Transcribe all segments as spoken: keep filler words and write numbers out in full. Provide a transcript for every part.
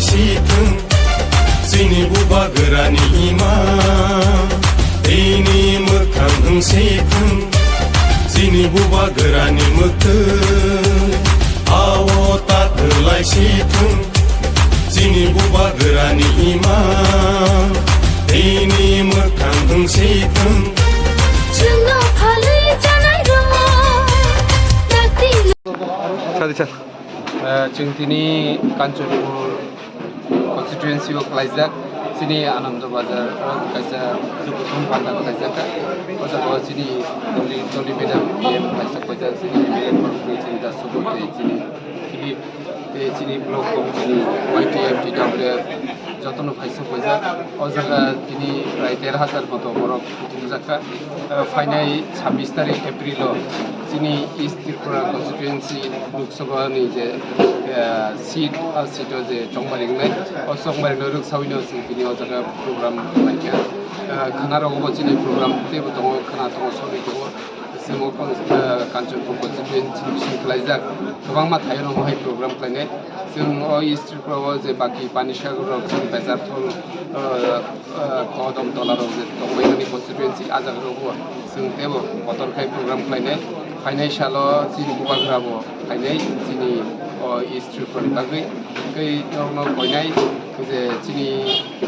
Sithwng, chini bubagrani ima, tini mwkhang wng sithwng, chini bubagrani mwktwng, ao ta twlai sithwng, chini bubagrani ima, tini mwkhang wng sithwng. Chwngno phalwi chanairok, dakti. Sadi sir. Eh, chwng tini Kanchanpur constituency o khlaijak, chini Anando Bazar o kaisa Jukuthum Panda khlaijak. O jaga o chini Doli, Doli Madam P M khlaijak, kaisa chini M L A, chini Dasubur, chini Philip, tei chini block committee ni Y T F, T W F, jotono phaisa phaijak. O jaga tini prai der hajar moto borok kuthumjakha. Eh, phainai sabbish tarik April o chini East Tripura constituency Lok Sabha ni je, eh, seat, ah, seat o je chongmari wngnai, o chongmari no rwksawino chwng tini o jaga program khlaikha. Eh, khwna rogo bo chini program teibo tongo, khwna tongo, sori tongo. Simo kon-, eh, Kanchanpur constituency bising khlaijak kwbangma thaio no mohai program khlainai. Chwng o East Tripura o je baki Panisagar rok, chwng Pecharthal, eh, eh, Kodom Tola rok je tongbai mani constituency, a jaga rok bo chwng teibo kotor khai program khlainai. Phainai salo chini bubagra bo phainai chini o East Tripura ni bagwi. Tei norokno koinai je chini,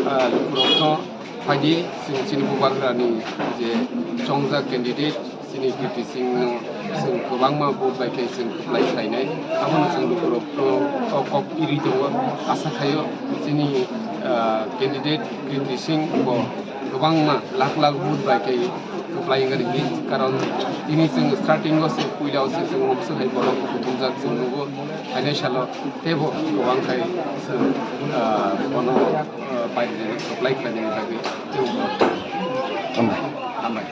ah, lukurokno phaidi, chwng chini bubagrani je chongjak candidate, chini Kirti Singh no chwng kwbangma vote bai khe chwng kwplai khlainai. Abono chwng lukurokno o kok iri tongo. Asa khaio chini, ah, candidate Kirti Singh bo kwbangma lakh lakh vote bai khe kwplai wngani hinwi, karon tini chwng starting o se, puila o se chwng mokso hai borok kuthumjak chwng nugo, phainai salo teibo kwbang khai chwng, ah, bono, ah, painani, kwplai khlainani bagwi teibo borok. Hambai. Hambai.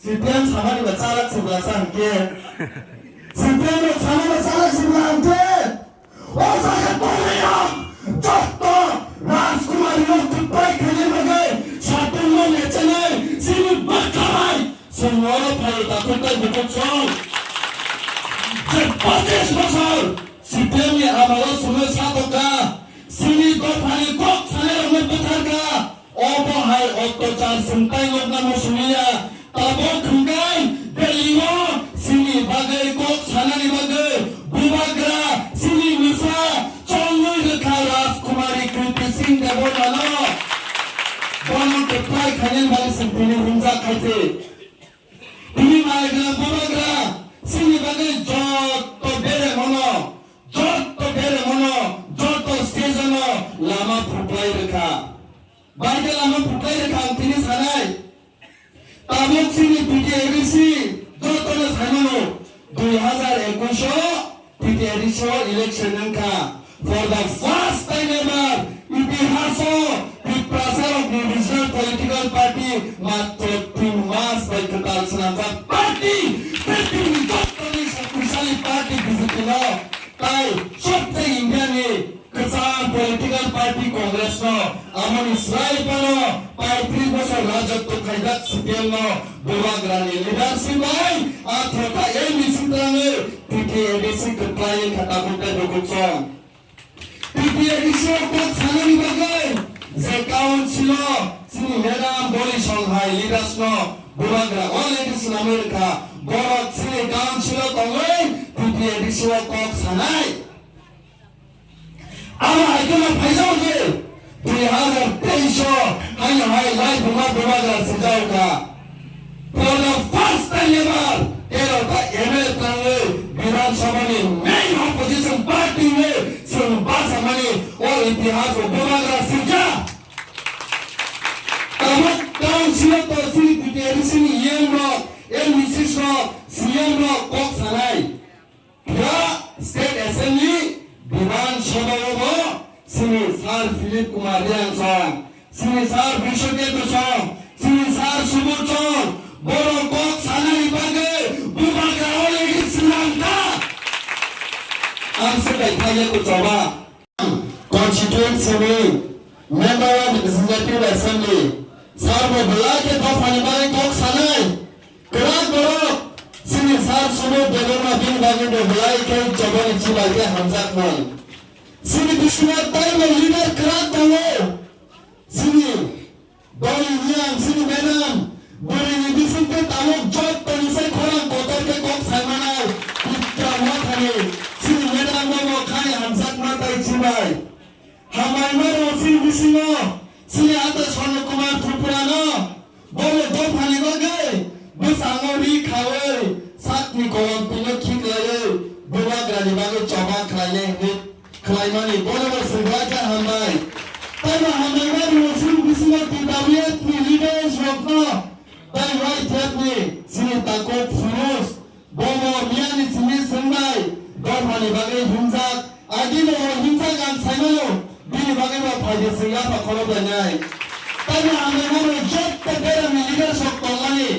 C P M samani ba chalak sibla sa hwnkhe. C P M rok samani ba chalak sibla hwnkhe. O jaga tongnai rok joto Rajkumari rok kwplai khainai bagwi satung no nechenai chini bwkha bai chwng oro phaio takhuk tei bukhuk song. Je pochis bosor C P M ni amalo chwngno sa tongkha, chini dophani kok sanai rokno bwtharkha. Obo hai ottachar chwng tai nukna muchungya. Tabuk hwnkhe Delhi-o chini bagwi kok sanani bagwi bubagra chini nwsa chongwi rwkha Rajkumari Kirti Singh Debbarmano. Bono kwplai khainani bagwi chwng tini himjak khaisi. Tini naigra bubagra chini bagwi jotto beremano, jotto beremano, jotto stage-ano lama phuklai rwkha. Baikhe lama phuklai rwkha ang tini sanai. Tabuk chini P T A D C jotono saimano dui hazar ekush o P T A D C o election wngkha. For the first time ever, itihaso Tiprasa rokni regional political party matro tin mas bai kwtal swnamjak party, prithibi jottoni shaktisali party B J P no, tai sobse India ni kwcham political party Congress no, amoni swrai phano paitris bosor rajotw khaijak C P M no, bubagrani leadership bai a thota M D C twlangwi T T A D C kwplai wngkha tabuk tei bukuksong. T T A D C o kok sanani bagwi je council o chini madam Boli Songhai leaders no bubagra already swnamwi rwkha, borok chini council o tongwi T T A D C o kok sanai. Abo hai kheno phaijak di, dui hazar teis o haino hai lai buma bubagra swijak kha. For the first time ever, tero ta M L A tangwi Bidhan Sabha ni main opposition party ni chwng basamani o itihas o bubagra swijak. Tabuk council o to chini T T A D C ni E M rok, M D C rok, C E M rok kok sanai. Phira State Assembly, Bidhan Sabha o bo chini Sir Philip Kumar Reang song, chini Sir Biswaketu song, chini Sir Subodh song, borok kok sanani bagwi bubagra already swnam kha. Ang se bai thaiya ko choba. Constituency ni Member of Legislative Assembly, Sir bo belai khe dophani bagwi kok sanai. Kwrak borok, Chini sir Sumit Debbarma bini bagwi bo belai khe chobani chibai khe hamjaknai. Chini bisingo taibo leader kwrak tongo. Chini dol yang chini madam, bwrwini bisingtwi tabuk jottoni sai khorang kotor khe kok saimanai, Tipra Mothani chini madam bobo khai hamjakma tai chibai. Hambai maro chini bisingo chini ata Swarno Kumar Tripurano bobo dophani bagwi bwskango ri khaui sakni kolom pino khiklaiwi bubagrani bagwi choba khlainai hwnwi khlaimani bono bo swngwlai khe hambai. Taibo hambai maro chini bisingo T W F ni leaders rokno tei Y T F ni chini takhuk Firoz Bobo miyani simi swngbai dophani bagwi himjak, agi bobo himjak ang saimano, bini bagwi bo phaidi swng yapha khorok lainai. Taibo hambai mano jotto berani leader sok tongmani,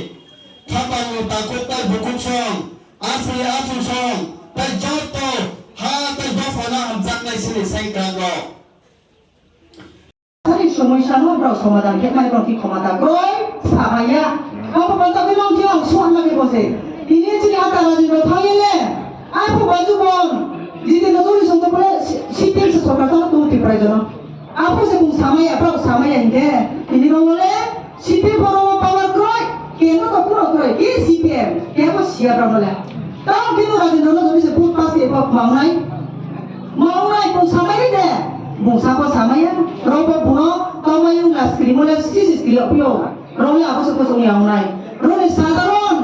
khapangni takhuk tei bukhuk song, asri asu song, tei jotto ha tei dophano hamjaknai sini sengkrak rok. Sari somoi sano borok somadan khe mai borok ki khoma da kroi samaya. Abo banta bi long jong suan lagi bose. Ini chini ata rajin ro thangile. Ai phu baju bon. Jiti no jori song to pore si-, sitin se sorkar to tu Tripura jono. Apo se bung samaya, borok samaya hingke. Ini rong le sitin boro power kroi. Keno to kuro kroi. Ki C P M. Kebo siya borok le. Tamo khe no Rajendra no jodi se vote pass khe bo mawnai. Mawnai bung samai de. Bung sabo samaya. Robo buno tawmai wng la screen mo le sisi screen o pio. Role abo se kosong ya wngnai. Role sadharon.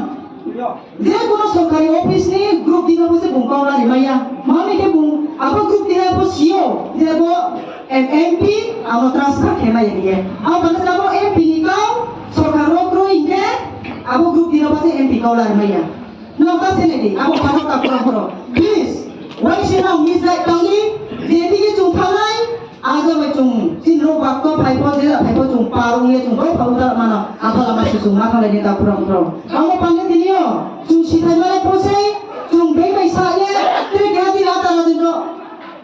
Je kono sorkari office ni group D no bo se bung kau lari maya. Mani khe bung abo group D no bo sio. Je bo M P abo transfer khe maya ye. Abo bana sabo M P ni kau sorkar rok roi hingke abo group D no bo se M P kau lari maya. Nokta sene di, abo panok ta pura pura. Please, why should I miss that tangni? Jeti ki chung thanai, aja bai chung, chin ro bak to phai po, jela phai po chung parung ye chung ro phau ta mano, apa lama su chung ma thanai ni ta pura pura. Abo panok tini yo, chung si thai mare po sei, chung beng bai sa ye, tre ke hati rata rajin ro.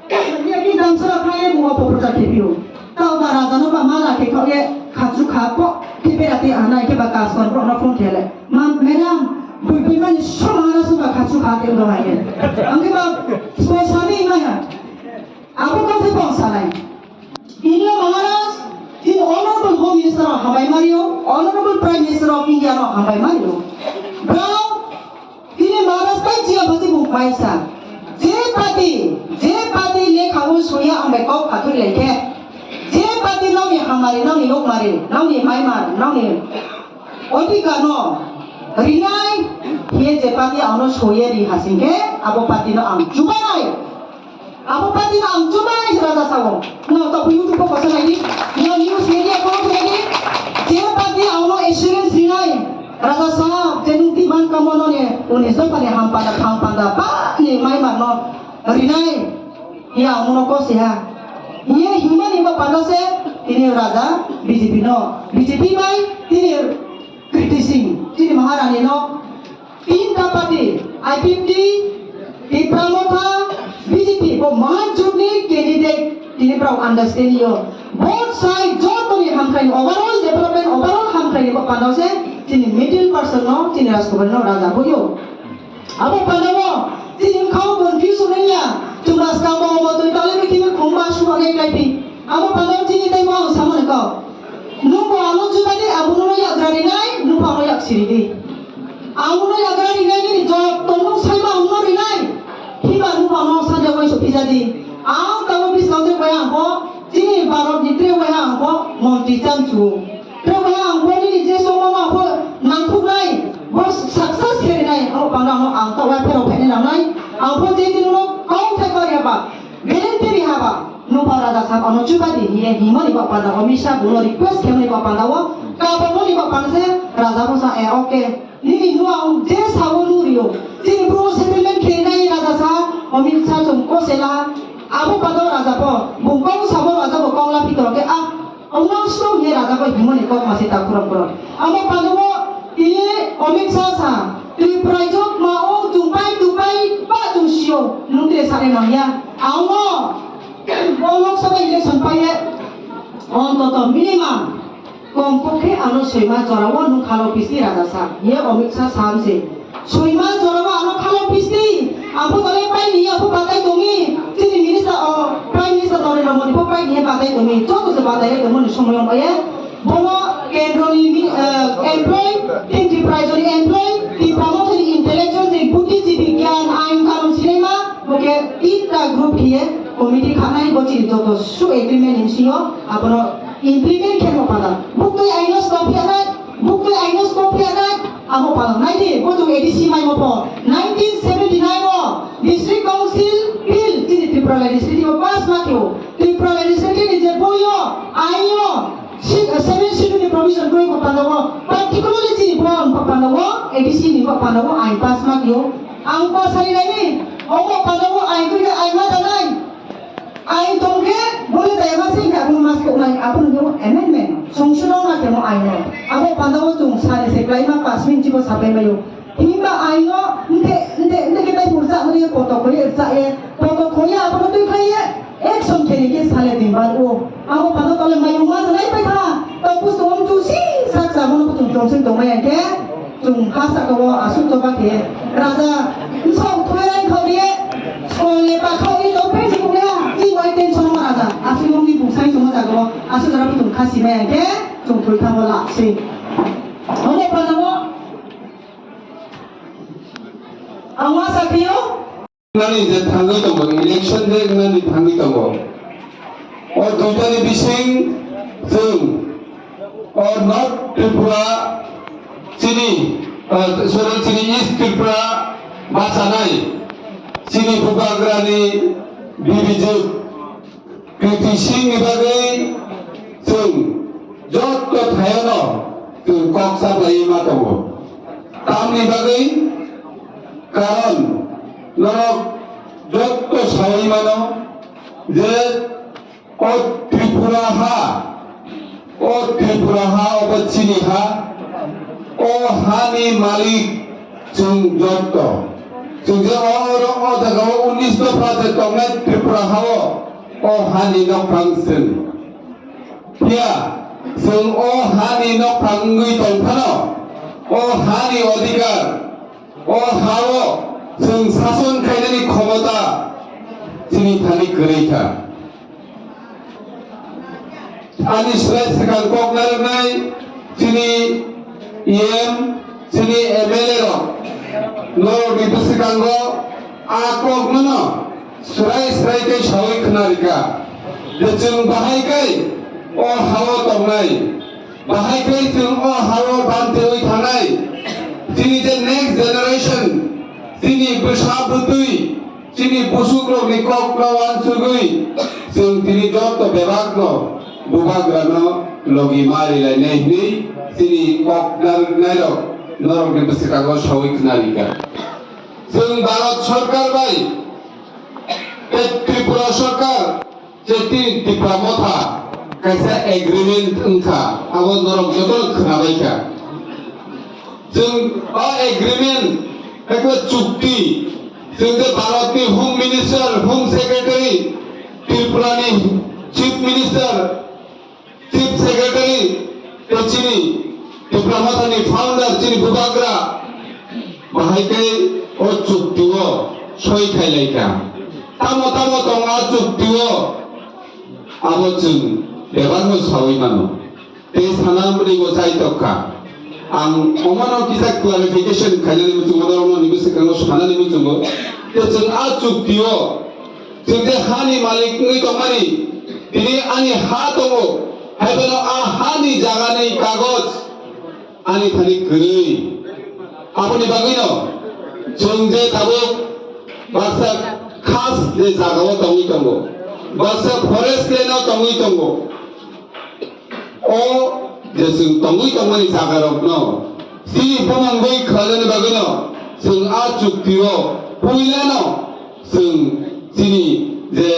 Ye ki damsara khaye bungo poprocha khepio. Tao ba raja no ba mala khe khao ye khachu kha po khe berati anai khe ba kaskon rok no phone khele. Ma, madam, bui bui mani so mahara su ba khachu kha khe ro haye. Ang khe ba so sami ma ya. Abo kau khe bong sanai. India Maharaj, in honorable Home Minister of Hambai Mario, honorable Prime Minister of India no Hambai Mario. Bro, Tini Maharaj bai jiya bati bung maisa. Je party, je party lekha o suya ang bai kok phathur lekhe. Je party nokni hamari, nokni nokmari, nokni maimar, nokni odhikar no rinai, hiye je party ano soye ri hasingkhe abo party no ang chubanai. Abo party no ang chubai se raja sao. No, to YouTube ko kosa nai di. No, news media ko nai di. Je party ang no assurance rinai. Raja sao, je nung demand kamo no ne, uni so pani ham panda, phang panda, ba ni mai mar no rinai. Ya ang no ko se ha. Ye human iba panda se, tini raja B J P no, B J P bai, tini Kriti Singh, tini Maharani no, Tinta party, I P F T, Tipra Motha, B J P, bo maha jotni candidate, tini borok understand yo. Both side jotoni hamkrai, overall development, overall hamkrai ni bo pandao se, tini middle person no, tini Rajkumar no raja bo yo. Abo pandao, tini khao confusion ya, chuma skamo mo tui tale bi kimi khumba suma ngai kai pi. Abo pandao tini tai mo ang samani kau. Nungbo ano juda di, abo no yak rari nai, nungbo ano yak siri di. Ang no yagra rinai nini jawab tongmung saima ang no rinai. Hiba nung ang no sanja waisa pija di. Ang tamo biskango waya ang bo, chini Bharat ni tre waya ang bo, montri cham chu. Tre waya ang bo nini je songma ma bo nangthuk nai, bo success khe rinai, ang bo panda ang no ang ta waya phero phene nang nai. Ang bo je din no kong thai kar ya ba. Guarantee ri haba, nungba raja sab ano chuba di hiye himani ba panda o misa buno request khemani ba panda o, kabo mani ba panda se raja bo sa, eh, okay. Nini nuang je sabo nurio. Chini bro settlement khe nai raja sa, Amit Shah chum ko sela. Abo panda o raja bo, bung kong sabo raja bo kong la pitor ke, ah, Ono song ye raja bai himoni kok masi ta khurang khurang. Amo panubo tini Amit Shah sa, Tripura jok ma o chungpai tupai ba chung sio, nung tre sare nang ya. Ano, o Lok Sabha election pai ye, ontoto minimum, kom pokhe ano soima jora o nung khalo pisi raja sa, ye Amit Shah sam se. Soima jorao ano khalo pisti, abo dole pai ni, abo batai tongi, chini minister o, Prime Minister Narendra Modi bo pai ni batai tongi, joto se batai tongo ni somoy ongbaye. Bono kendro ni mi-, eh, employee, tin Tripura ni employee, Tipra Motha ni intellectual, je buddhijibi, gyan, ain, kanun sinaima, bo khe tinta group hiye committee khanai, bo chini joto su agreement ni bisingo abono implement khe mo pada. Buktui aino stop ya nai, buktui aino stop ya nai, amo pala nai di, bo chung A D C mai mo pho. Nineteen seventy nine o District Council Bill chini Tripura Legislative o pass ma khe o. Tripura Legislative ni je boi o, ain o, si-, seven schedule ni provision khe o panda o, particularly chini bo panda o, A D C ni bo panda o ain pass ma khe o. Ang pass hai nai ni, omo panda o ain khe ain ma da nai. Ain tong khe bole jaya ma se hinkhe abono ma se wngnai, abono khe amendment, songsodon ma khe mo ain no. Abo panda o chung sari se kwlai ma pass minute bo sapai maio. Himba aino nte, nte, nte khe tai pursa mani poto khoi rsa ye, poto khoi abono twi khai ye, action khe ni khe sale din bar o. Abo pano tole mayu ma janai pai kha, tong pusto om tu si sak sa mono kutung tong sing tong mai khe, tung ha sa ko asuk to ba khe, raja nsong thoi rai khau ye, skol le pa khau ye to pen si kung ya, si wai tension ma raja, asuk om ni bung sai sung ma jago, asuk jara kutung khasi mai khe, tung thoi kha mo la si. Omo pano Ang ma sakhi o. Nani je thangwi tongo, election je nani thangwi tongo. O duitani bising chwng o North Tripura chini, ah, sorry, chini East Tripura bachanai chini bubagrani bibijwk Kriti Singh ni bagwi chwng jotto thayono chwng kok saplaiwi ma tongo. Tamni bagwi? Karon norok jotto sawi mano je o Tripura ha, o Tripura ha obo chini ha, o hani malik chwng jotto. Chwng je o, o, o jaga o unis dopha je tongnai Tripura ha o, o hani nokphang chwng. Phiya chwng o hani nokphang wngwi tong phano, o hani odhikar, o ha-o chwng sason khainani khomota chini thani kwrwi kha. Ani slai swkang kok narwknai chini E M, chini M L A rok norokni bwswkango a koknono Swrai swrai khe sawi khna rikha je chwng bahai khe o ha-o tongnai, bahai khe chwng o ha-o bantewi thangnai. Chini je next generation, chini bwsa bwtwi, chini busukrokni kokno uansugwi chwng tini joto bebakno bubagrano logi ma rilainai hwnwi chini kok narwknairok norokni bwswkango sawi khna rikha. Chwng Bharat Sarkar bai tei Tripura Sarkar je tini Tipra Motha kaisa agreement wngkha, abo norok jotono khwnabaikha. Chwng o agreement, ekta chukti, chwng je Bharatni Home Minister, Home Secretary, Tripurani Chief Minister, Chief Secretary tei chini Tipra Mothani founder chini Bubagra bahai khe o chukti o soi khailai kha. Tamo tamo tongo a chukti o, abo chwng bebakno sawi mano. Tei sana mwnwi bo chai tok kha. Ang omono kisa clarification khainani muchungo, norokno nini bwswkango sanani muchungo. Tei chwng a chukti o Chwng je hani malik wngwi tongmani, tini ani ha tongo, haiphano a hani jagani kagoj ani thani kwrwi. Aboni bagwino chwng je tabuk baksa khas je jagao tongwi tongo, baksa forest land-o tongwi tongo. O je chwng tongwi tongmani jagarokno chini bumungwi khlainani bagwino chwng a chuktio puilano chwng chini je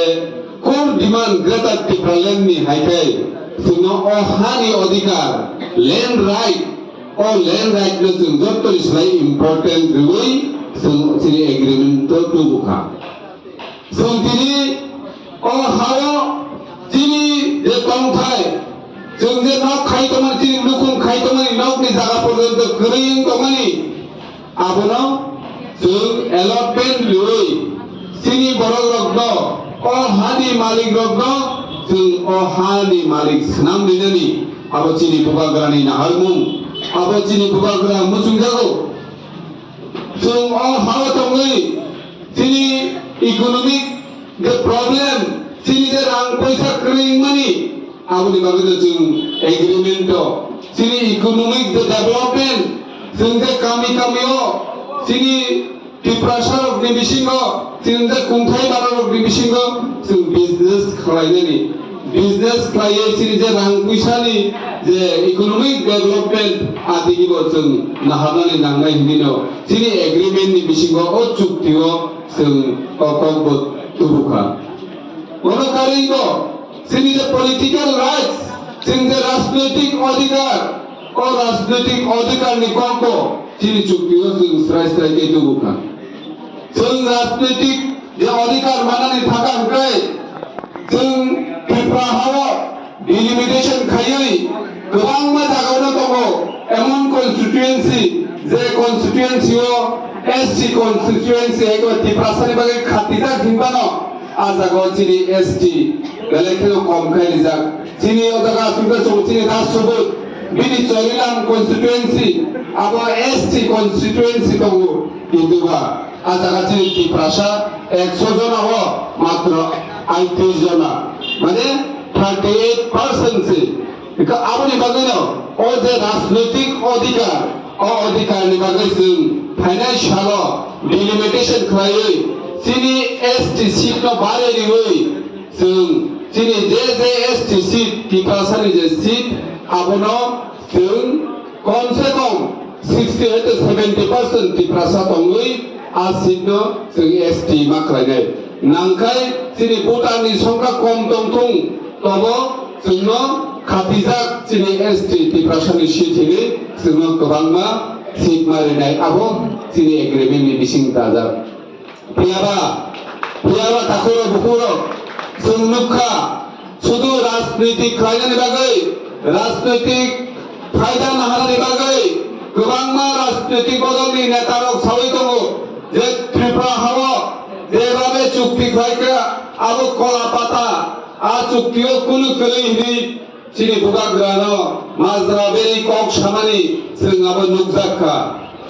core demand Greater Tipraland ni hai khe chwngno o hani odhikar, land right, o land right no chwng jottoni slai important rwui chwng chini agreement o tubukha. Chwng tini o ha-o chini je tongthai, chwng je nok khai tongmani, chini nukhung khai tongmani, nokni jaga porjonto kwrwi wng tongmani, Abono chwng allotment rwui chini borok rokno, o hani malik rokno chwng o hani malik swnam rinani abo chini bubagrani naharmung, abo chini bubagra muchungjago. Chwng o hao tongwi chini economic je problem, chini je rang poisa kwrwi wngmani, aboni bagwi no chwng agreement o chini economic je development, chwng je kami kami o chini Tiprasa rok ni bisingo, chini je kungthai bara rok ni bisingo chwng business khlainani, business khlaiwi chini je rang puisani je economic development, a digi bo chwng naharnani nangnai hinwi no chini agreement ni bisingo o chukti o chwng o kok bo tubu kha. Bono karwi bo chini je political rights, chini je rajnoitik adhikar, o rajnoitik adhikar ni kok bo chini chukti o chwng srai srai khe tubu kha. Chwng rajnoitik je adhikar manani thaka hwnkhe chwng Tripura hao delimitation khaiwi kwbangma jagao no tongo, emon constituency, je constituency o S T constituency eko Tiprasa ni bagwi khatijak hinbano a jagao chini S T belai kheno kom khai rijak. Chini o jaga aswk khe chwng chini das subut bini Chorilam constituency abo S T constituency tongo, kintu ba a jaga chini Tiprasa ekso jona o matro aitris jona, mane thirty eight percent se. Eka aboni bagwino o je rajnoitik adhikar, o adhikar ni bagwi chwng phainai salo delimitation khlaiwi chini S T seat no bare riwi chwng chini je je S T seat, Tiprasa ni je seat, abono chwng kom se kom sixty hai to seventy percent Tiprasa tongwi a seat no chwng S T ma khlainai. Nangkhai chini voter ni songkha kom tongthung, tobo chwngno khatijak chini S T Tiprasa ni seat hinwi chwngno kwbangma seat ma rinai, abo chini agreement ni bising dajak. Phiyaba, phiyaba takhurok bukhurok, chwng nukha, sudu rajniti khlainani bagwi, rajnoitik phaida naharani bagwi kwbangma rajnoitik bodolni netarok sawi tongo je Tripura hao jebabe chukti khlaikha abo kola pata, a chuktio kunu kwrwi hinwi chini bubagrano majra beri kok samani chwng abo nukjak kha.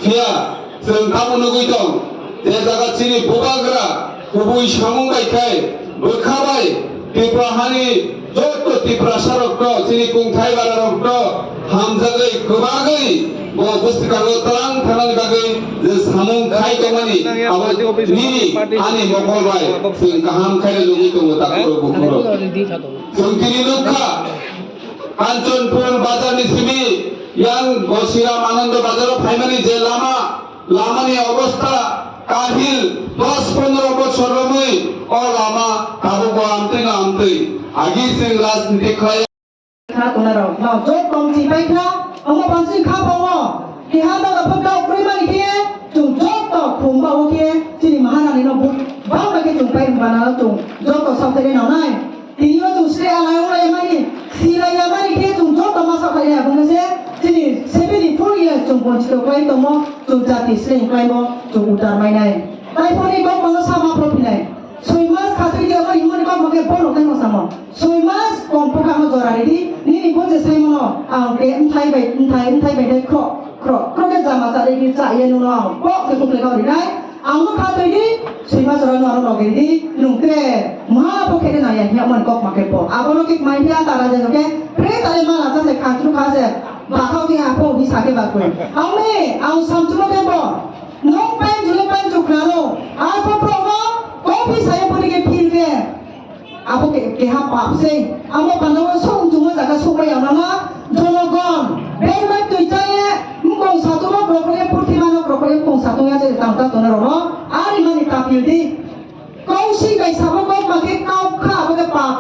Phiya chwng tamo nugwi tong, je jaga chini bubagra kubui samung bai khai bwkha bai Tripura hani joto Tiprasa rokno, chini kungthai bara rokno hamjagwi kwbagwi bo bwswkango twlang thanani bagwi je samung khai tongmani abo nini ani mokol bai chwng kaham khaino nugwi tongo takhurok bukhurok. Chwng tini nukha, Kanchanpur bazar ni simi yang Gosiram Anando bazar o phaimani je lama, lama ni obostha kahil, dos pondro bochor romwi o lama tabuk bo amtwi no amtwi. Agi chwng rajniti khlai. Kha tuna rok no jot kom chi pai kha, omo pansing kha phawo. Keha no gapha kau kroi mani khe, chwng joto khum ba o khe, chini Maharani no but bang bai khe chwng pai rwna no chwng joto sauthaini nangnai. Tini o chwng sre alai ong lai mani, si lai ya mani khe chwng joto ma sauthaini aboni se, chini seventy four years chwng bonchito kwlai tongmo, chwng jati sre kwlaimo chwng udar mainai. Tai phone ni kok mano sama phro phinai. Soi mas khatwi di abo himoni kok mokhe bono tei mosamo. Soi mas kom pokha no jora ridi, nini bo je sai mano, ang ke mthai bai, mthai, mthai bai dai khro, khro, khro ke jama cha ridi cha ye nuno ang pok ke kukle kau rinai. Ang no khatwi di, soi mas ora no ano loge di, nung tre, ma bo khe de na ya hiya moni kok ma khe po. Abo no kik mai hiya tara je no ke, pre tare ma la cha se khatru kha se, ba khau ke ha po hi sa ke ba ko. Ang me, ang sam chumo ke po. Nung pain jule pain chukla no, a po pro no, ko phi sa ye po ni ke phir ke. Abo ke, keha pap se. Amo panda o song chungo jaga sokbai ya mama. Jonogon. Beng bai tui chai ye. Mkong satung no krokro ye, purthima no krokro ye, mkong satung ya je tang ta tono rono. Ari mani tapil di. Kau si bai sabo kok ma ke kau kha abo ke pap.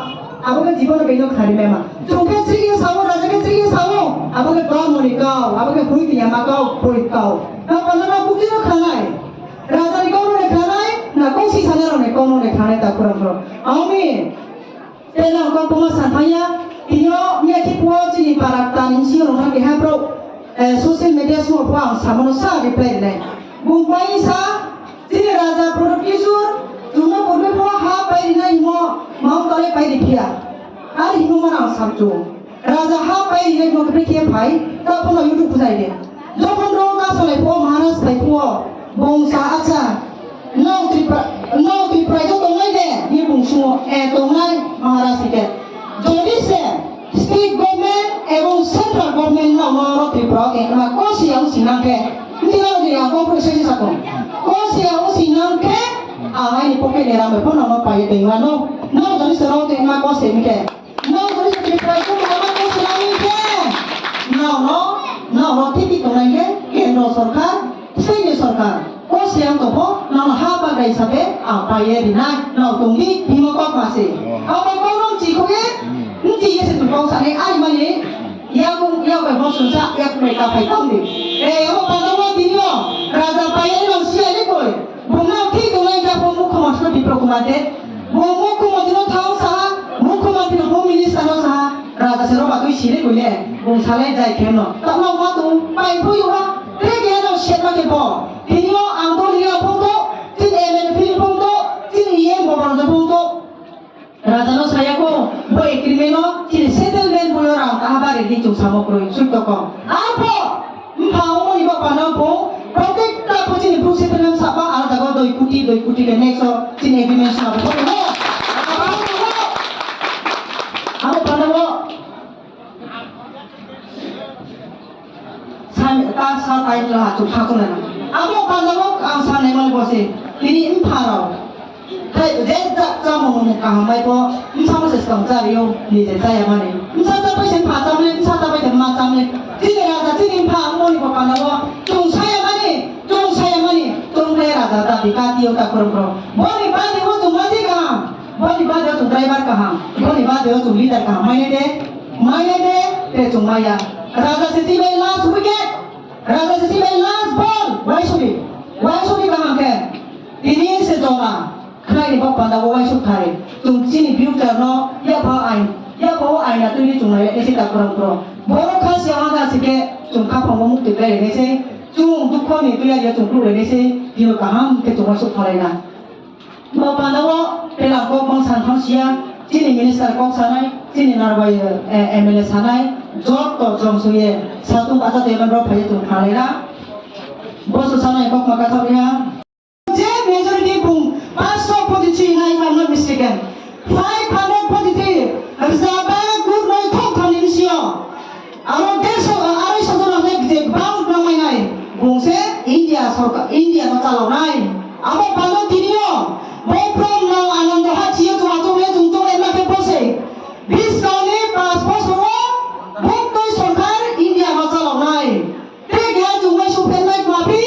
Abo ke jibon bai no khari mema. Chukhe chiri ye sabo, raja ke chiri ye sabo. Abo ke dor moni kau. Abo ke hui tiya ma kau, hui kau. Na panda no bukti no khanai. Raja ni kau no ne khanai. Na kau si sana ro ne kau no ne khanai ta kurang ro. Aumi. Tei nang kok tongma san thangya, tini o miya khe phuo chini para tani bisi rok no keha bro, eh, social media simo phuo ang samono sa reply rinai. Bung pai sa, chini raja Product Kishore, chwngno purbe pho ha pai rinai himo, mao tole pai ri phiya. Ar himo mana ang samchu. Raja ha pai rinai himo khe khe phai, ta phono YouTube bujai de. Jokhon ro ka solai pho Maharaj pai pho, bung sa acha, nao Tripura, nao Tripura jo tongnai de, ni bung sumo, e tongnai Maharaj ni ke. Jodi se state government ebong central government no no ro Tripura o tengma kosi ang sinang khe, nini ro ni ang kok sai sa ko. Kosi ang sinang khe, ang ai ni pocket ni ram pho no no pai tengma no. No jodi se ro tengma kosi ni khe. No jodi se Tripura ko ma kosi na ni khe. No no, no ro titi tongnai khe, kendro sorkar, state ni sorkar. O siyang tongpho, nang ha bagrai sabe, ang paiye rinai, nang tongdi, bhimo kok masi. Oh. Abo kok nang chikhoye, hmm, nchi ye se tongpho sani, ai mani, hmm, yakung, yak bai bosong sa, yak bai kaphai tongdi. Eh, abo padawo dinyo, raja paiye nang siya ni koi. Bung nang thik tongnai ka bo mukho masno Bipro Kumar de. Bo mukho mantri no thang saha, mukho mantri no home minister no saha. Raja se roba twi siri koile, bung salai jai khe no. Tamo ma tu pai phu yuha, te ke no shet ma ke bo. Tini o ang dol ya phung to, tin M L A phili phung to, tin E M bo bang phung to. Raja no saya ko, bo agreement no, chini settlement bo yo rang kaha bari di chung samo kroi, sut to ko. Ang pho, mpha omo ni bo pano bo, protect ta bo chini bru settlement sapa, ang jago doi kuti, doi kuti ke next o, chini agreement sapa bo. Abo pano bo, San, ta sa tai tla ha chuk ha chuk na. Abo pandao ang sanai mani bosi. Tini mpharao. Hai, je jak chamo mung kaham bai po. Msa mo se skang cha rio, ni je chaya mani. Msa cha pai sen pha chamle, msa cha pai sen ma chamle. Tini raja, tini mpha ang moni bo pandao. Chung saya mani, chung saya mani. Chung saya raja, ta di ka tiyo ta krom krom. Boni bani wo chung mati kaham. Boni bade o chung driver kaham, boni bade o chung leader kaham, manya de, manya de, te chung maya. Raja se tibai last wicket, raja se tibai last ball, waisuli, waisuli kaham khe. Tini se jora, khlai ni bok panda o waisuk thai. Chung chini future no, ya pha ain, ya pha o aina twi chung nai, esi ta kurang pro. Boro kha se ha ga se khe, chung kha phang o mukti bai re se, chung dukho ni tuya ya chung kru re se, tino kaham khe chung waisuk thai na. Bo pandao pela kok bang san thang sia, chini minister kok sanai, chini narbai, eh, M L A sanai, jot to jom suye, satung acha te man rok phai tung khalai na. Bo su sanai kok ma kathok ya. Je majority bung, paanch sho forty-three na, if I'm not mistaken. Five hundred forty-three, rzaba gur noi thok thani misio. Aro dersho, arai sho jona hwnwi je bang bang mai nai. Bung se India sorkar, India no chalok nai. Abo pano tini o, bo prom no Anando Hathi o chuma chuk le chung chuk le ma khe bo se. Bis kau ni pas bosor o, bo toi sorkar India no chalok nai. Tei keha chung uaisuk phenai kma phi,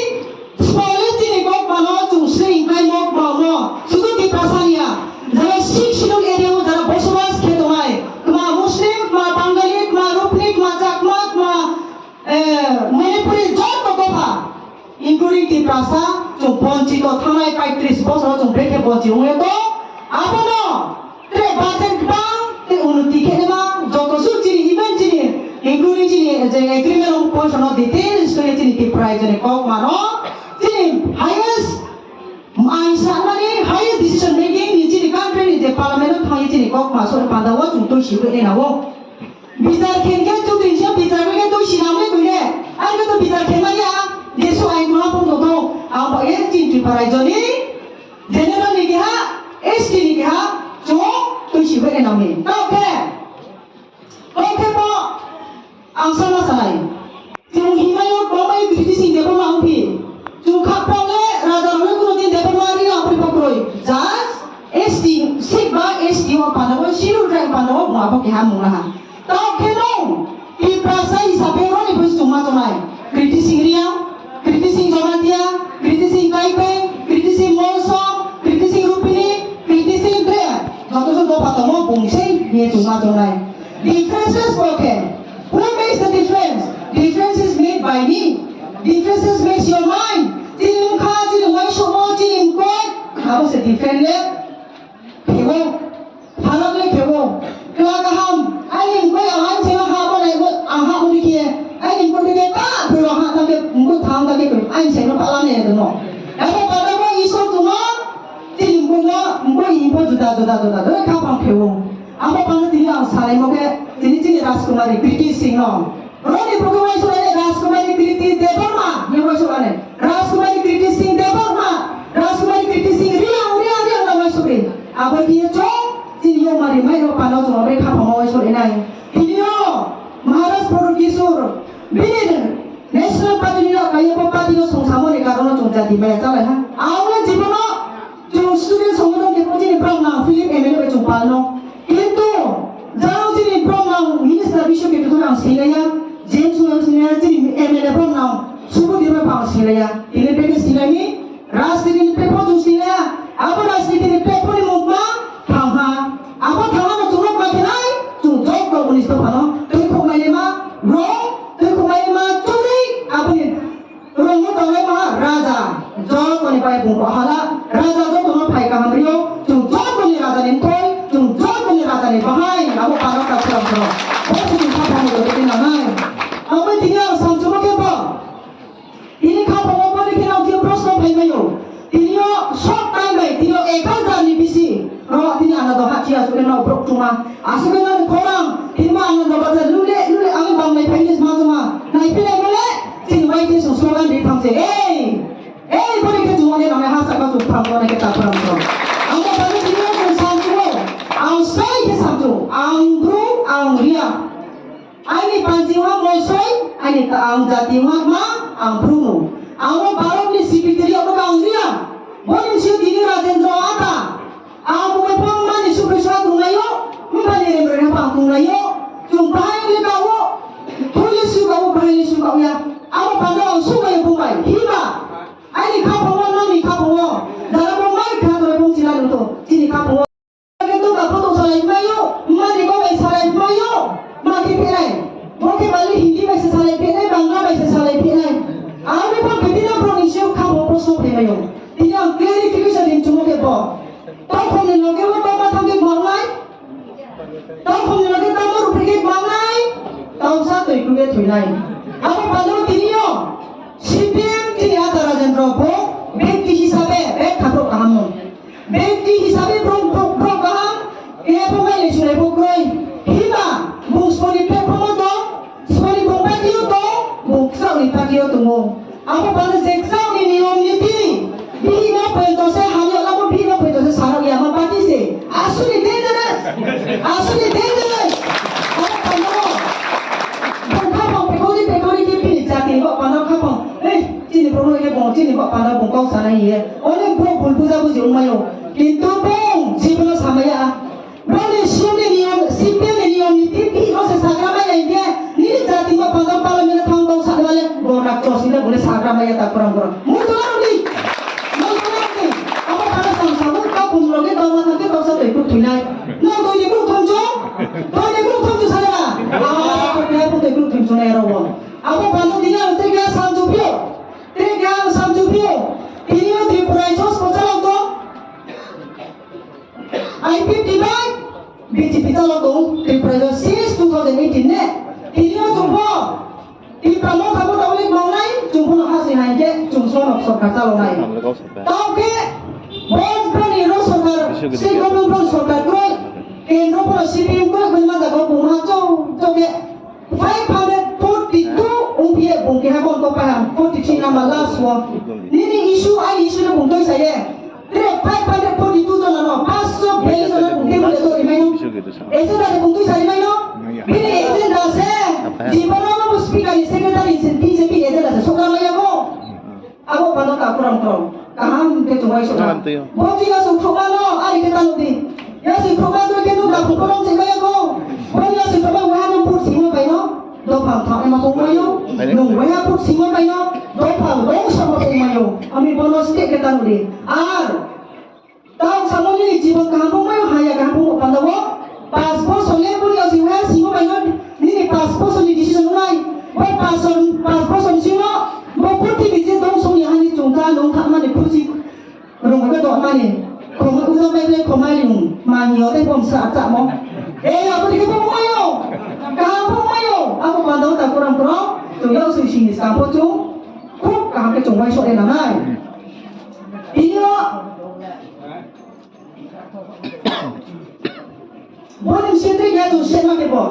sipole chini kok mano chung sring khai nok mano, sudu Tiprasa niya. Jara six schedule area o jara bosobas khe tongnai, kma Muslim, kma Bangali, kma Rupni, kma Chakma, kma, eh, Manipuri joto dopha, including Tiprasa, chung bonchito thangnai paitris bosor chung brekhe bonchi wngya to, abono Tre budget bang, te unnoti khe ma, joto su chini, even chini, including chini, je agreement of post no details to chini Tipra jene kok mano, chini highest, ang sanmani highest decision making ni chini country ni je parliament o thangwi chini kok ma sori panda o chung twi si bai na o. Bichar khen khe chudri se bichar khe twi si nam le koi le, ar khe to bichar khe ma ya, je su ai ma pung to, ang ba ye chini Tipra joni, General ni keha, S T ni keha, chung twi si bai nang ni. Tao khe, tao khe bo, ang sama sanai. Chung himai o kwbangma criticism de bo ma wngphi. Chung kha pole raja rok le kuno din de bo ma ri ang pri pok roi. Just S T, sik ba S T o panda bo, schedule tribe panda bo, ma bo keha mung laha. Tao khe no, Tiprasa hisabe roni bwswk chwngma chongnai. Kriti Singh Reang, Kriti Singh Jamatia, Kriti Singh Kaipeng, Kriti Singh Molsom, Kriti Singh Rupini, Kriti Singh Tre. Joto se dopha tongo bung se hiye chwngma chongnai. Differences bo khe, who makes the difference? Difference is made by me. Differences makes your mind. Chini wngkha, chini uaisukmo, chini mkot, abo se different le. Phego, phalok le phego. Kla kaham, aini mkoi ang ani sema ha bo nai bo, ang ha bo dikhe. Aini mkoi dikhe ta, phego ha ta ke mkoi Tang ta khe kwrwi, aini saino palani ya deno. Abo pada bo Isor tongma, chini bumbo, bumbo imbo juda, juda, juda, juda, khaphang pheo. Abo pada tini ang salaimo khe, tini chini Rajkumari Kriti Singh no. Roni bukhe waisuk ane Rajkumari Kriti Debbarma, ye waisuk ane. Rajkumari Kriti Singh Debbarma, Rajkumari Kriti Singh Riang, Riang, Riang na waisuk ri. Abo khe chong, chini yo mari mai ro pano chong, re khaphang waisuk ri nai. Tini yo, Maharaj Pradyut Kishore, bini National Party ni kaiya bo party no songsamoni karono chwng jati maya chalai ha. Ang no jibono chwng student songwino khe chini borok nang Philip M L A bai chwng palno. Kintu jang chini borok nang minister Biswa Ketu ang sinaya, James ang sinaya, chini M L A borok nang Subudhi bai ang sinaya. Ini beke sinani Rajniti ni pepo tu sila, abo rajniti ni pepo ni mukma thangha. Abo thangha no chungo ma khenai, chung jok ko unis to phano, twi khumai ma, rong, twi khumai ma, churi, abo ni rong no tongnai ma raja, jok ko ni pai bung ko hala, raja jok no phai kaham rio, chung jok ko ni raja ni thoi, chung jok ko ni raja ni bahai, abo parok ka phang phang. Bo se chung kha phang do de na nai. Abo tini ang sam chumo khe bo. Tini kha phungo boni kheno khe proshno phai maio. Tini o short time bai, tini o ek hajar ni bisi. Ro tini ano do hachi asukhe no brok chuma. Asukhe no khorang, tini ma ano do bajar lule, lule ang bang nai phai ni ma chuma. Nai philai mole, tini wai tini sung slogan ri thang se. Ei! Ei, boni khe chuma ne nang ha saka chuk thang ko na khe ta phram ko. Ang ko bani tini o chuk sam chumo. Ang sai khe sam chu. Ang bru, ang ria. Aini panchi wngkha Mosoi, aini ta-, ang jati wngkha ma, ang Bruno. Ang o Bharat ni secretary abo ang dia. Boni sio tini Rajendra ata. Ang bukai phang mani sukri sa tunglaio, mbani remre na pang tunglaio. Chung bahai le kawo, thuli su kawo, bahai le su kawo ya. Abo pando ang sukai bumbai, hiba. Aini khaphang o, nangni khaphang o. Jara bo mai kha tore bung chila luto, chini khaphang o. Khe tongka photo salai phaio, mani bo bai salai phaio, ma khe phenai. Bo khe bali Hindi bai se salai phenai, Bangla bai se salai phenai. Aro bo khe tini borok ni sio kha bo proshno phaimaio. Tini ang clarification rin chumo khe bo. Tokhom ni loge bo tongma thang khe mangnai. Tokhom ni loge tamo ruphi khe mangnai. Tausa twi kruge thwinai. Abo pano tini yo. C P M tini ata Rajendra bo, bekti hisabe, bek khaprok kaham no. Bekti hisabe bro, bro, bro kaham, kebo mai le chulai bo kroi. Hiba, bung soni platform o tong, soni bung party o tong, bung kchao ni party o tongo. Abo bano je kchao ni niyom niti, bihik no poito se hamya lamo, bihik no poito se sarok ya ma party se. Asuni dangerous, asuni dangerous. Abo bano, bung khaphang pekori pekori ki bini jati ni bo bano khaphang. Ei, chini borok no khe bo chini ba panda bung kok sanai hiye. Onek borok bul buja buji wngmai o. Kintu bung jibono samaya. Boni siyam ni niyom, C P M ni niyom ni tip tip no se sagra mai ya hiye. Nini jati ba panda parliament thang tong sa wale bo rak chos ni bole sagra mai ya ta kurang kurang. Mutu laro ni. Mutu laro ni. Abo panda sam sabu ka bung loge tong ma thang ke tong sa tei kuk thwinai. No tong ni kuk thong jo. Tong ni kuk thong jo sa ya. Abo ko kya kuk tei kuk thong jo na ya ro bo. Abo panda tini ang tei kya sam jo pio. Tei khe ang samchu phio, tini o Tripura Rajyo kwchalo tong, I P F T bai B J P chalo tong Tripura Rajyo since two thousand eighteen ne. Tini o chwngbo Tipra Motha bo tongwi mangnai, chwngbo no hasing hai khe chwng sono sorkar chalonai. Tao khe bo boni ro sorkar, state government boni sorkar kwrwi, kendro boni C P M kwrwi, boni manja bo buma chong chong khe Five hundred forty-two wngphiya bung keha bongkok paiham forty-three number last o. Nini issue, aini issue no bung twi saye. Tre five hundred forty-two jona no, paanch sho biyallis jona bung twi bung twi rimai no. Agenda de bung twi sa rimai no. Bini agenda se. Jibono no speaker ni secretary se B J P agenda se sokra maya mo. Abo pano ta kurang kurang. Kaham khe chumai sokha. Kaham twi o. Bo twi asuk thokma no, ari khe talo di. Yasuk thokma no khe nuk da phukoro se maya ko. Bo yasuk thokma waha no put simo bai no. Dophang thang ema kong mayo. Nung waha put simo bai no. Dophang dong sama kong mayo. Ami bono state khe talo di. Ar Tao samo nini jibon kaham bo mayo haya kaham bo panda o. Pas bosor le buri o singha simo bai no nini pas bosor ni decision nai. Bo pas bosor, pas bosor simo bo purti bije dong song ya hani chungta nong thak mani khusi rong ke dok mani. Khoma uza bai le khoma ri mung mani o te bom sa cha mo. E abo dike bo mayo. Kaham bo mayo. Abo panda o ta kurang kurang. Chung yau sui sini sampo chung. Khub Kaham khe chwng uaisuk rw nangnai. Tini o boni sitri khe chwng sema khe bo.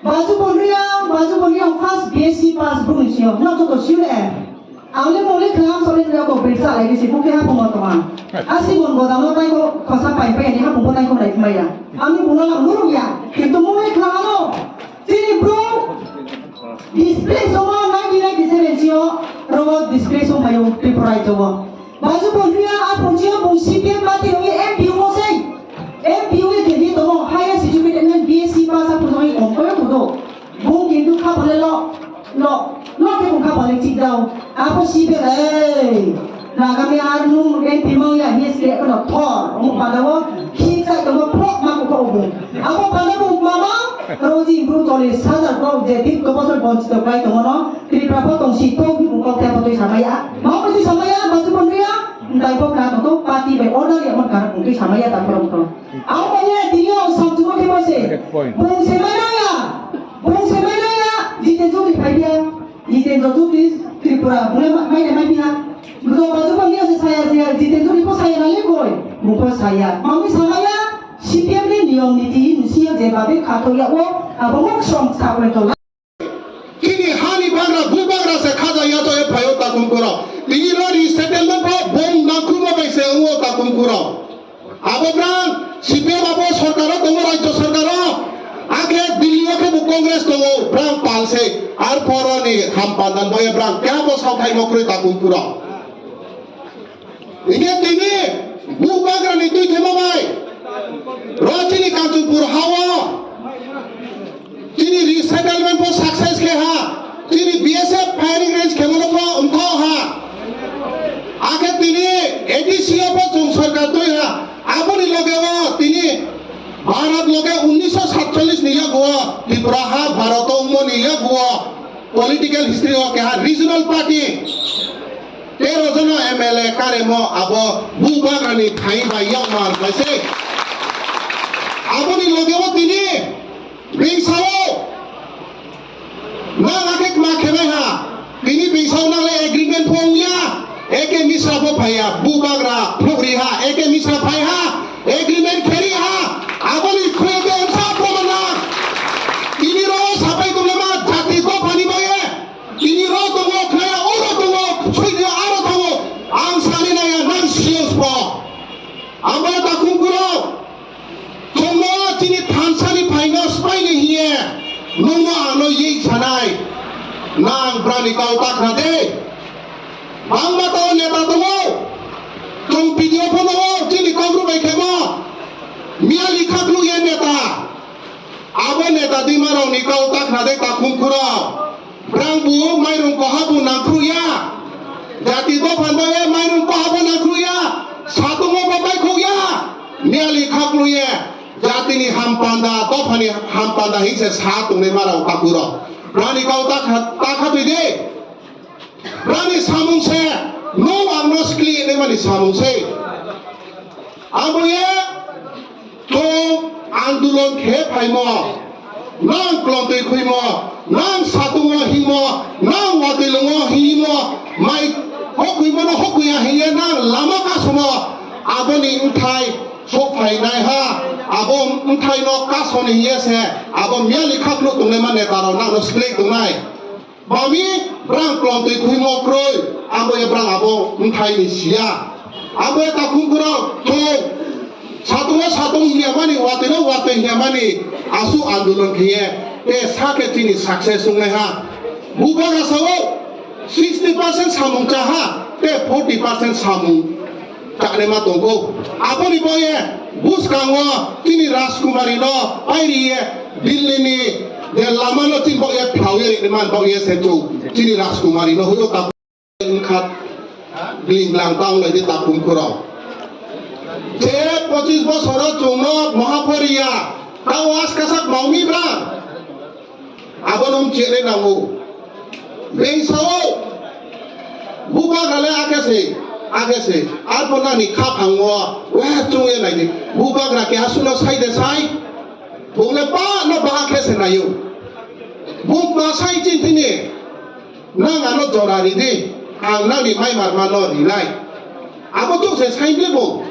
Baju Bonriya, Baju Bonriya first B S C pass boni sio. No to to sio le. Ang le mole khlam sole ni ko birsa lai si bukhe ha phungo tongma. Asi bon bodam no tai ko khosa pai pai ni ha phungo tai ko lai maya. Ang ni buno la muru ya. Kintu mole khlam ano. Chini bro display soma ninety ninety seven sio rogo display soma yo Tripura jogo. Baju Bonriya a phungo sio bung C P M party yo M P yo mo sei. M P yo ye jadi tomo highest educated man B S C pass a phungo yo kom ko yo kudo. Bung kintu kha bole lo. No, no khe bung kha balik chik dao. Apo si be, ei, Nagami ar nung M P mang ya, yes, ke kono thor, omo padao, khi sai tomo prok ma ko ko bung. Apo padao bung mama, roji bru cholish hajar ko je dit ko bosor bonchito kai tomo no, Tripura pho tong si to bung ko kya pho tui samaya. Mau ko tui samaya, Baju Bonriya, ndai pho kha to party bai order ya mon kar bung tui samaya ta korong to. Apo ye tini o samchuma khe bose. Bung se mai naya. Bung se mai naya, jite jogri phai dia. Jitendra Jyoti Tripura, bule ma-, mai, mai pina. Bro, baju bang ya saya, saya, Jitendra ni ko saya na le koi. Buko saya. Mami samaya, C P M ni niyom niti, nusiya je babe khato ya o, abo mok som sa koi to la. Chini hani bagra, bu bagra se khaja ya to e phayo ta kum kuro. Tini ro resettlement ko bom na kuma bai se ungo ta kum kuro. Abo brang C P M abo sorkaro tongo, rajyo sorkaro. Akhe Delhi o khe bo Congress tongo, brang pal se. Ar poro ni ham pandan boya brang kya bo sathai mo kroi ta kum kuro. Ine tini bu bagra ni tui thema bai. Ro chini Kanchanpur hao. Chini resettlement bo success khe ha, chini B S F firing range khe mano bo wngthao ha. Akhe tini A D C o bo chwng sorkar twi ha, aboni loge o tini Bharat loge unnisho satchollish ni yago Tripura ha Bharat o wngmani yago political history o keha regional party tero jona M L A karemo abo bubagrani thai bai yakmar bai se. Aboni loge o tini Bini sao nang akhe kma khebai ha. Bini bini sao nang le agreement pho wngya. Eke misra pho phaiya. Bubagra phukri ha. Eke misra phai ha. Agreement kheri ha. Aboni khwlwkhe wngsa proman na. Tini ro sapai tonglama jati dophani baye. Tini ro tongo khlaiya, oro tongo, soini aro tongo. Ang sani naya nang siyos pho. Amo takhum kuro. Chwngno chini thansani phaino swbaini hiye, nwngno ano yei sanai, nang brani kau ta khna de. Bangma tao neta tongo, chwng P D O phano o chini Kaubru bai khemo, miyali khaklu ye neta. Abo neta dimarokni kau ta khna de takhum kuro. Brang bo mairung koha bo nangkhruya. Jati dophan bo e mairung koha bo nangkhruya. Satungo bo baikhokya. Miyali khakluye. Jatini hampanda, dophani hampanda hingse sa tongnai marao takuro. Brani kau ta kha, ta khatwi de. Brani samung se, no ang no skli ne mani samung se. Abo ye Chwng andolon khe phaimo, nang klontwi khuimo, nang satungo himo, nang watwi lungo himo, mai hokhuimono hokhuya hiye nang lama kasomo, aboni wngthai sophainai ha, abo wngthaino kasoni hiye se, abo miyali khaklo tongnaima netarok nangno swlai tongnai. Bami brang klontwi khuimo kroi, abo ya brang abo wngthai ni siya. Abo ya takhum kwrwng thung. Satungo satung hiya mani, watwi no watwi hiya mani, asu andolon khiye, te sakhe chini success wngnai ha. Bubagra sao sixty percent samung cha ha, te forty percent samung Chaknema tongkho. Aboni boye bwskango chini Rajkumari no pairiye Delhi ni je lama no chini boye phlauye rinman boye se chwng chini Rajkumari no huyo ta wngkha bling blang tang lai de tapung khoro. Je pochis bosoro chwngno mohaporiya tao askasak maumi bra. Abono wng chere nango. Beng sao, bubagra le ake se, ake se. Arpho nani khaphango, wa chungye naidi. Bubagra ke asuno sai de sai. Bung le ba no ba khe se nayo. Bung ma sai chin thini. Nang ano jora ridi. Ang nangni mai marma no rinai. Abo chuk se saimble bo.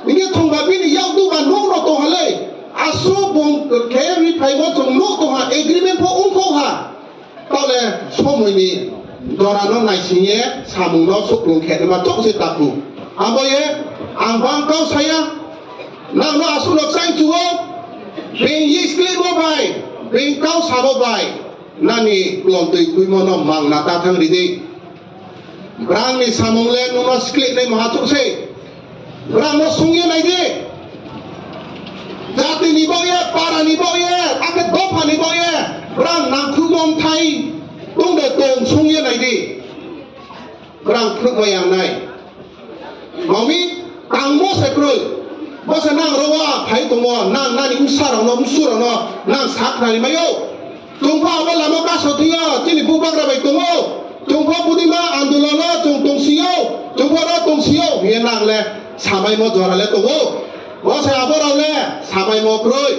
Nini thongba bini yak duba nok no tongha le. Asu bung khe ri phaimo chung nok tongha, agreement pho ungkho ha. Tole somoi ni jora no naising ye samung no suklung khe ma chuk se tapu. Abo ye ang bang kau saya. Nang no asu no chang chuo. Bing yi skli mo bai. Bing kau sabo bai. Nani klom twi kwimo no mang na ta thang ridi. Brang ni samung le nuno sklik nai maha chuk se. Brang no sung ye nai di. Jati ni bo ye, para ni bo ye, ake dopha ni bo ye. Brang nang khu mong thai tung de tong sung ye nai di. Brang khu mo yang nai. Mami tangmo se kroi. Bo se nang rowa phai tongo, nang nani usa rok no, musu rok no, nang sak nai mayo. Tungpha abo lama kaso thwiyo, chini bubagra bai tongo. Tungpha budima andolono chung tongsiyo, tungpha no tongsiyo, hiye nang le samai mo jora le tongo. Bo se abo rok le samai mo kroi.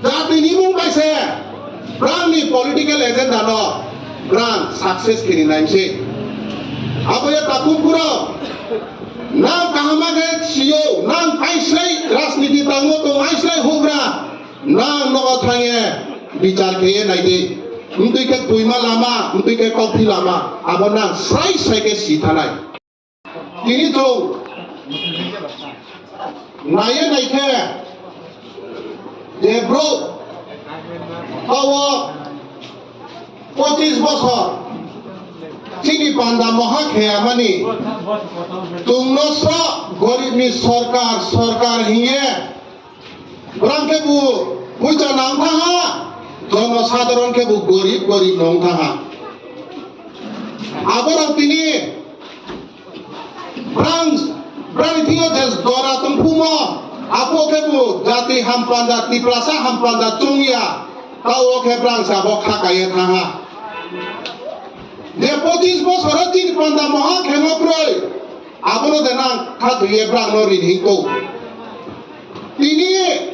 Jati ni mung bai se, brang ni political agenda no, brang success kini nai se. Abo ya takum kuro, nang kahama ke siyo, nang aislai rajniti tango tong aislai hugra. Nang nogo thangye bichar kheye naidi. Mtwi khe twima lama, mtwi khe kokthi lama. Abo nang sai sai khe si thanai. Tini chwng naiye naikhe je bro tawo pochis bosor chini panda moha kheyamani chwngno sro goribni sorkar, sorkar hiye. Borang khe bo puisa nang thaha, jono sadharon khe bo gorib, gorib nong thaha. Aborok tini brang, brang thingo je jora tongphumo, abo khe bo jati hampanda, Tiprasa hampanda chungya, tao khe brang sabo khakaiye thaha. Je pochis bosoro chini panda moha khemo kroi, abono de nang kha thwiye brang no rin hingko. Tini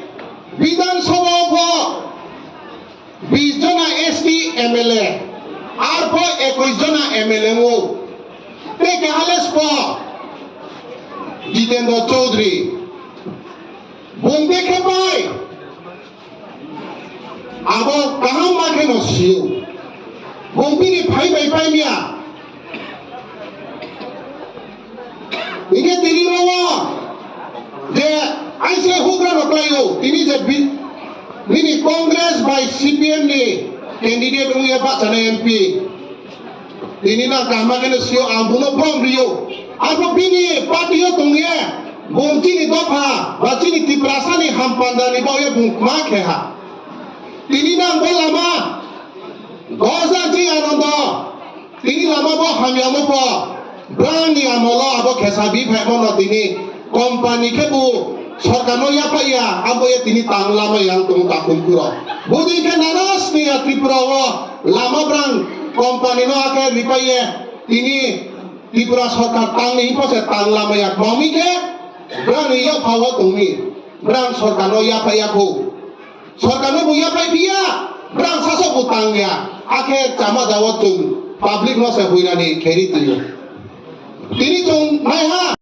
Bidhan Sabha o pho bis jona S T M L A, ar pho ekwis jona M L A o. Tei keha le spo Jitendra Chaudhary. Bung bekhe bai. Abo kaham ma khe no sio. Bung bini phai bai pai miya. Hingke tini rogo je aise hugra no klaio. Tini je bi-, nini Congress bai C P M ni candidate wngya bachana M P. Tini na kahma khe no sio ang buno form rio. Arbo bini party o tongye bung chini dopha ba chini Tiprasa ni hampanda ni bagwi bung ma khe ha. Tini nang bo lama dosa chi anondo. Tini lama bo hamya mo po. Brang ni amolo abo khesa bi phai mo no tini company khe bu sorkar no yapha ya abo ye tini tang lama yang tong takhum kuro. Budi khe nanas ni ya Tripura o lama brang company no akhe ripai ye tini Tripura sorkar tang ni po se tang lama ya. Mami khe brang ni yapha o tong ni brang sorkar no yapha ya kho. Sorkar no bo yapai biya, brang sasok bo tang ya. Akhe chama dawa chung public no se huirani kheri tuyo. Tini chung naiha.